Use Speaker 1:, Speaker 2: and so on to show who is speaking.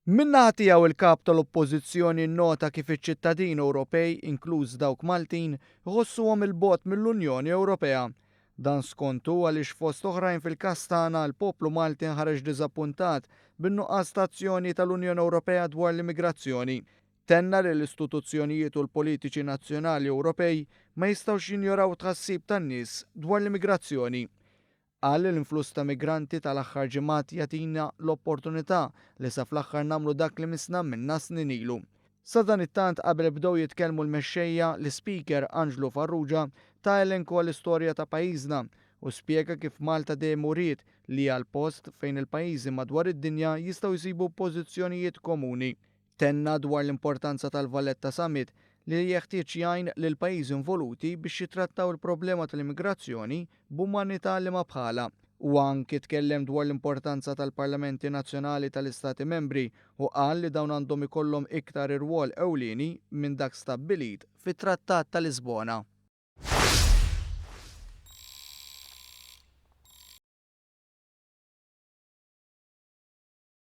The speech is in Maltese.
Speaker 1: Min-naħa tiegħu il-Kap tal-Oppożizzjoni nnota kif iċ-ċittadini Ewropej, inkluż dawk Maltin, iħossuhom 'il bogħod mill-Unjoni Ewropea. Dan skont hu għaliex fost oħrajn fil-każ tagħna l-poplu Malti nħareġ diżappuntat bin-nuqqas ta' azzjoni tal-Unjoni Ewropea dwar l-immigrazzjoni. Tenna li l-istituzzjonijiet u l-politiċi nazzjonali Ewropej ma jistgħux jinjoraw t-tħassib tan-nies dwar l-immigrazzjoni. Qal li l-influss ta' migranti tal-aħħar ġimgħat jagħtina l-opportunità li sa fl-aħħar nagħmlu dak li missna għamilna snin ilu. Sadanittant qabel bdew jitkellmu l-mexxejja, l-Ispeaker Anġlu Farrugia ta elenku għall-istorja ta' pajjiżna u spjega kif Malta dejjem uriet li hija l-post fejn il-pajjiżi madwar id-dinja jistgħu jsibu pożizzjonijiet komuni. Tenna dwar l-importanza tal-Valletta Summit li jeħtieġ jgħin lill-pajjiżi involuti biex jittrattaw il-problema tal-immigrazzjoni b'umanità li ma bħalha. Huwa anki tkellem dwar l-importanza tal-parlamenti nazzjonali tal-istati membri u qal li dawn għandhom ikollhom iktar irwol ewlieni minn dak stabbilit fit-Trattat ta' Lisbona.